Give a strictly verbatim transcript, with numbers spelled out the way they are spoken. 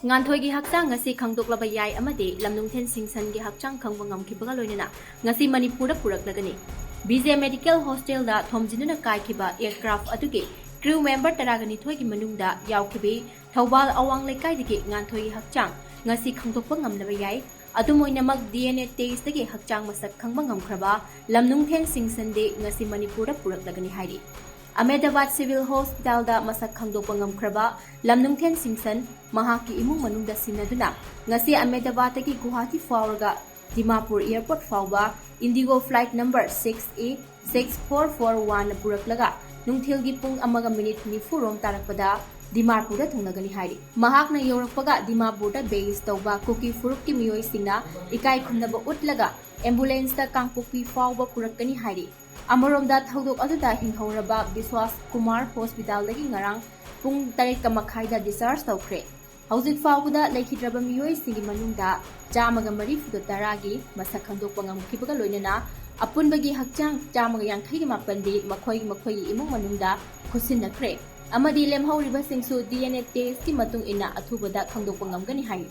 ꯉꯥꯟꯊꯣꯏꯒꯤ ꯍꯛꯆꯥꯡ ꯉꯁꯤ ꯈꯪꯗꯣꯛꯂꯕ ꯌꯥꯏ ꯑꯃꯗꯤ ꯂꯝꯅꯨꯡꯊꯦꯟ ꯁꯤꯡꯁꯟꯒꯤ ꯍꯛꯆꯥꯡ ꯈꯪꯕ ꯉꯝꯈꯤꯕꯒ ꯂꯣꯏꯅꯅ ꯉꯁꯤ ꯃꯅꯤꯄꯨꯔꯗ ꯄꯨꯔꯛꯂꯒꯅꯤ꯫ ꯕꯤ ꯖꯦ ꯃꯦꯗꯤꯀꯦꯜ ꯍꯣꯁꯇꯦꯜꯗ ꯊꯣꯝꯖꯤꯟꯗꯨꯅ ꯀꯥꯏꯈꯤꯕ ꯑꯦꯌꯔꯀ꯭ꯔꯥꯐ ꯑꯗꯨꯒꯤ ꯀ꯭ꯔꯤꯎ ꯃꯦꯝꯕꯔ ꯇꯔꯥꯒ ꯅꯤꯊꯣꯏꯒꯤ ꯃꯅꯨꯡꯗ ꯌꯥꯎꯈꯤꯕꯤ ꯊꯧꯕꯥꯜ ꯑꯋꯥꯡ ꯂꯩꯀꯥꯏꯗꯒꯤ ꯉꯥꯟꯊꯣꯏꯒꯤ ꯍꯛꯆꯥꯡ ꯉꯁꯤ ꯈꯪꯗꯣꯛꯄ ꯉꯝꯂꯕ ꯌꯥꯏ꯫ ꯑꯗꯨꯝ ꯑꯣꯏꯅꯃꯛ, ꯗꯤ ꯑꯦꯟ ꯑꯦ ꯇꯦꯁꯇꯒꯤ ꯍꯛꯆꯥꯡ ꯃꯁꯛ ꯈꯪꯕ ꯉꯝꯈ꯭ꯔꯕ ꯂꯝꯅꯨꯡꯊꯦꯟ ꯁꯤꯡꯁꯟꯗꯤ ꯉꯁꯤ ꯃꯅꯤꯄꯨꯔꯗ ꯄꯨꯔꯛꯂꯒꯅꯤ ꯍꯥꯏꯔꯤ꯫ ꯑꯍꯃꯦꯗꯕꯥꯗ ꯁꯤꯚꯤꯜ ꯍꯣꯁꯄꯤꯇꯥꯜꯗ ꯃꯁꯛ ꯈꯪꯗꯣꯛꯄ ꯉꯝꯈ꯭ꯔꯕ ꯂꯝꯅꯨꯡꯊꯦꯟ ꯁꯤꯡꯁꯟ ꯃꯍꯥꯛꯀꯤ ꯏꯃꯨꯡ ꯃꯅꯨꯡꯗ ꯁꯤꯟꯅꯗꯨꯅ ꯉꯁꯤ ꯑꯍꯃꯦꯗꯕꯥꯗꯇꯒꯤ ꯒꯨꯋꯥꯍꯥꯇꯤ ꯐꯥꯎꯔꯒ ꯗꯤꯃꯥꯄꯨꯔ ꯑꯦꯌꯔꯄꯣꯔꯠ ꯐꯥꯎꯕ ꯏꯟꯗꯤꯒꯣ ꯐ꯭ꯂꯥꯏꯠ ꯅꯝꯕꯔ ꯁꯤꯛꯁ ꯑꯦ ꯁꯤꯛꯁ ꯐꯣꯔ ꯐꯣꯔ ꯋꯥꯟꯅ ꯄꯨꯔꯛꯂꯒ ꯅꯨꯡꯊꯤꯜꯒꯤ ꯄꯨꯡ ꯑꯃꯒ ꯃꯤꯅꯤꯠ ꯅꯤꯐꯨ ꯔꯣꯝ ꯇꯥꯔꯛꯄꯗ ꯗꯤꯃꯥꯄꯨꯔꯗ ꯊꯨꯡꯂꯒꯅꯤ ꯍꯥꯏꯔꯤ꯫ ꯃꯍꯥꯛꯅ ꯌꯧꯔꯛꯄꯒ ꯗꯤꯃꯥꯄꯨꯔꯗ ꯕꯦꯁ ꯇꯧꯕ ꯀꯨꯀꯤ ꯐꯨꯔꯨꯞꯀꯤ ꯃꯤꯑꯣꯏꯁꯤꯡꯅ ꯏꯀꯥꯏ ꯈꯨꯝꯅꯕ ꯎꯠꯂꯒ ꯑꯦꯝꯕꯨꯂꯦꯟꯁꯇ ꯀꯥꯡꯄꯣꯛꯄꯤ ꯐꯥꯎꯕ ꯄꯨꯔꯛꯀꯅꯤ ꯍꯥꯏꯔꯤ꯫ ꯑꯃꯔꯣꯝꯗ, ꯊꯧꯗꯣꯛ ꯑꯗꯨꯗ ꯍꯤꯡꯍꯧꯔꯕ ꯕꯤꯁ꯭ꯋꯥꯁ ꯀꯨꯃꯥꯔ ꯍꯣꯁꯄꯤꯇꯥꯜꯗꯒꯤ ꯉꯔꯥꯡ ꯄꯨꯡ ꯇꯔꯦꯠꯀ ꯃꯈꯥꯏꯗ ꯗꯤꯁꯆꯥꯔꯖ ꯇꯧꯈ꯭ꯔꯦ꯫ ꯍꯧꯖꯤꯛ ꯐꯥꯎꯕꯗ ꯂꯩꯈꯤꯗ꯭ꯔꯕ ꯃꯤꯑꯣꯏꯁꯤꯡꯒꯤ ꯃꯅꯨꯡꯗ ꯆꯥꯝꯃꯒ ꯃꯔꯤꯐꯨꯒ ꯇꯔꯥꯒꯤ ꯃꯁꯛ ꯈꯪꯗꯣꯛꯄ ꯉꯝꯈꯤꯕꯒ ꯂꯣꯏꯅꯅ ꯑꯄꯨꯟꯕꯒꯤ ꯍꯛꯆꯥꯡ ꯆꯥꯝꯃꯒ ꯌꯥꯡꯈꯩꯒ ꯃꯥꯄꯟꯗꯤ ꯃꯈꯣꯏ ꯃꯈꯣꯏꯒꯤ ꯏꯃꯨꯡ ꯃꯅꯨꯡꯗ ꯈꯨꯠꯁꯤꯟꯅꯈ꯭ꯔꯦ ꯑꯃꯗꯤ ꯂꯦꯝꯍꯧꯔꯤꯕꯁꯤꯡꯁꯨ ꯗꯤ ꯑꯦꯟ ꯑꯦ ꯇꯦꯁꯀꯤ ꯃꯇꯨꯡ ꯏꯟꯅ ꯑꯊꯨꯕꯗ ꯈꯪꯗꯣꯛꯄ ꯉꯝꯒꯅꯤ ꯍꯥꯏꯔꯤ꯫